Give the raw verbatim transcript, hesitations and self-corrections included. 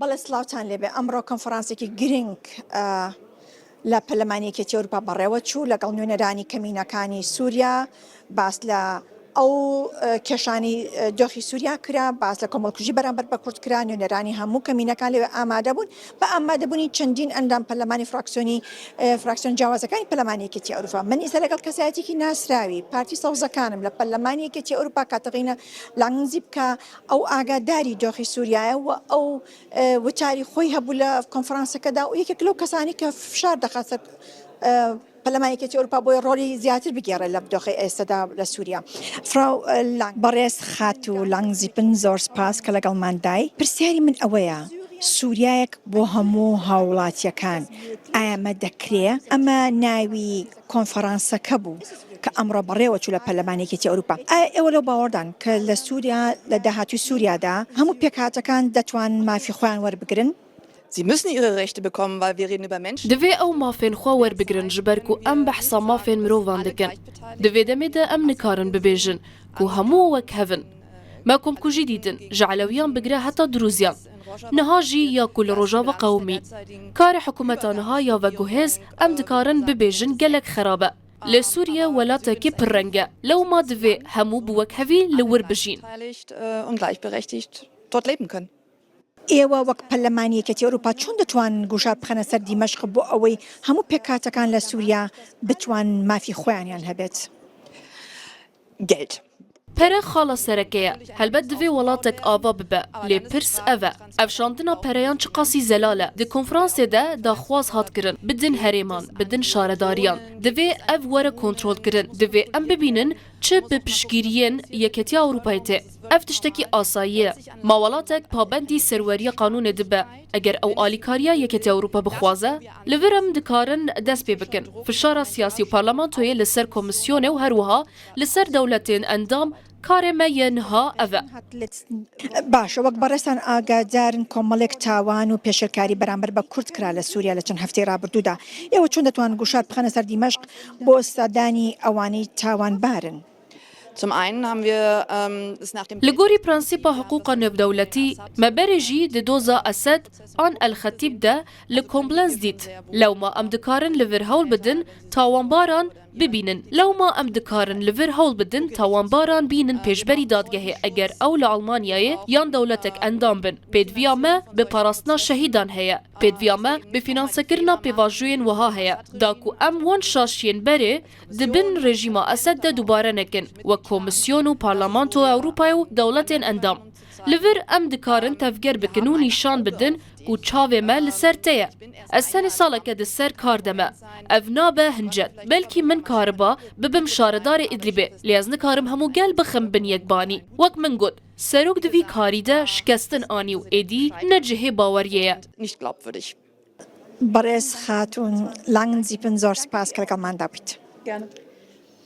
بەڵێ، سڵاوتان لێبێ. ئەمڕۆ کۆنفرانسێکی گرنگ، ئە، لە پەرلەمانی یەکێتی ئەوروپا بەڕێوە چوو، لەگەڵ نوێنەرانی کەمینەکانی سووریا. باس لە ئەو، ئە، کێشانی، ئە، دۆخی سووریا کرا، باس لە کۆمەڵکوژی بەرامبەر بە کورد کرا، نوێنەرانی هەموو کەمینەکان لەوێ ئامادە بوون، بە ئامادەبوونی چەندین ئەندام پەرلەمانی فراکسیۆنی، ئە، فراکسیۆن جیاوازەکانی پەرلەمانی یەکێتی ئەوروپا. من ئیستا لەگەڵ کەسایەتێکی ناسراوی پارتی سەوزەکانم لە پەرلەمانی یەکێتی ئەوروپا، کاتەغینە لانگزیبکە، ئەو ئاگاداری دۆخی سووریایە و ئەو، ئە، وتاری خۆی هەبوو لە کۆنفرانسەکەدا و یەکێک لەو کەسانی کە فشار دەخاتە، ئە، پەرلەمانی یەکێتی ئەوروپا بۆی ڕۆلی زیاتر بگێڕێ لە دۆخی ئێستادا لە سووریا. فراو، ئە، لانگ. بەڕێز خاتوو لانگزیپن، زۆر سپاس کە لەگەڵماندای. پرسیاری من ئەوەیە، سووریایەک بۆ هەموو هاوڵاتیەکان، ئایا ئەمە دەکرێ؟ ئەمە ناوی کۆنفرانسەکە بوو کە ئەمڕۆ بەڕێوە چوو لە پەرلەمانی یەکێتی ئەوروپا. ئایا ئێوە لەو باوەڕدان کە لە سووریا، لە داهاتووی سووریادا هەموو پێکهاتەکان دەتوان مافی خۆیان وەربگرن؟ Sie müssen ihre Rechte bekommen, weil wir reden über Menschen. Divê ew mafên xwe werbigirin, ji ber ku em behsa mafên mirovan dikin. Di vê demê de em nikarin bibêjin ku hemû wek hev in. Me komkujî dîtin, ji Elewiyan bigire heta Dirûziyan. Niha jî ya ku li Rojava qewimî. Karê hikûmeta niha ya veguhêz, em dikarin bibêjin gelek xerab e. Lê Sûriye welatekî pirreng e. Lewma divê hemû bi wekhevî li wir bijîn. Beteiligt, äh, und gleichberechtigt dort leben können. ئێوە وەک پەرلەمانی یەکێتی ئەوروپا چۆن دەتوان گوشار بخەنە سەر دیمەشق بۆ ئەوەی هەموو پێکهاتەکان لە سووریا بتوان مافی خۆیانیان هەبێت؟ Geld. Pere xala sereke ye. Helbet divê welatek ava bibe. Lê pirs ev e. Ev şandina pereyan çiqasî zelal e. Di konferansê de daxwaz hat kirin, bidin herêman, bidin şaredariyan. Divê ev were kontrolkirin. Divê em bibînin çi bi piştgiriyên Yeketiya Ewropayê tê. Ev tiştekî asayî ye. Ma welatek pabendî serweriya qanûnê dibe, eger ew alîkariya Yeketiya Ewropa bixwaze, li vir em dikarin dest pê bikin. Fişara siyasî û parlamentoyê li ser komîsyonê û her wiha li ser dewletên endam. Karê me yê niha ev e. باشە، وەک بەڕێزتان ئاگادارن، کۆمەڵێک تاوان و پێشێلکاری بەرامبەر بە کورد کرا لە سووریا لە چەند هەفتەی ڕابردوودا. ئێوە چۆن دەتوان گوشار بخەنە سەر دیمەشق بۆ سزادانی ئەوانەی تاوانبارن؟ Zum einen haben wir, ähm, es nach dem Li gorî prensipa hiqûqa navdewletî, me berê jî di doza Esed an El Xetîb de li Komplens dît. Lewma em dikarin li vir hewl bidin tawanbaran bibînin. Lewma em dikarin li vir hewl bidin tawanbaran bînin pêşberî dadgehê, eger ew li Almanyayê yan dewletek endam bin. Pêdiviya me bi parastina şehîdan heye. Pêdiviya me bi fînansekirina pêvajoyên wiha heye. Da ku em wan şaşiyên berê di bin rejîma Esed de dubare nekin, wek Komîsyon û Parlamentoya Ewropayê û dewletên endam. Li vir em dikarin tevger bikin û nîşan bidin ku çavê me li ser te ye. Ez tenê saleke di ser kar de me. Ev nabe hincet. Belkî min kariba bibim şaredarê Idlibê, lê ez nikarim hemû gel bixim bin yekbanî. Wek min got, serok di vî karî de şikestin anî û êdî ne cihê baweriyê ye. Nicht glaubwürdig. بەڕێز خاتوون لانگزیپن، زۆر سپاس کە لەگەڵماندا بوویت.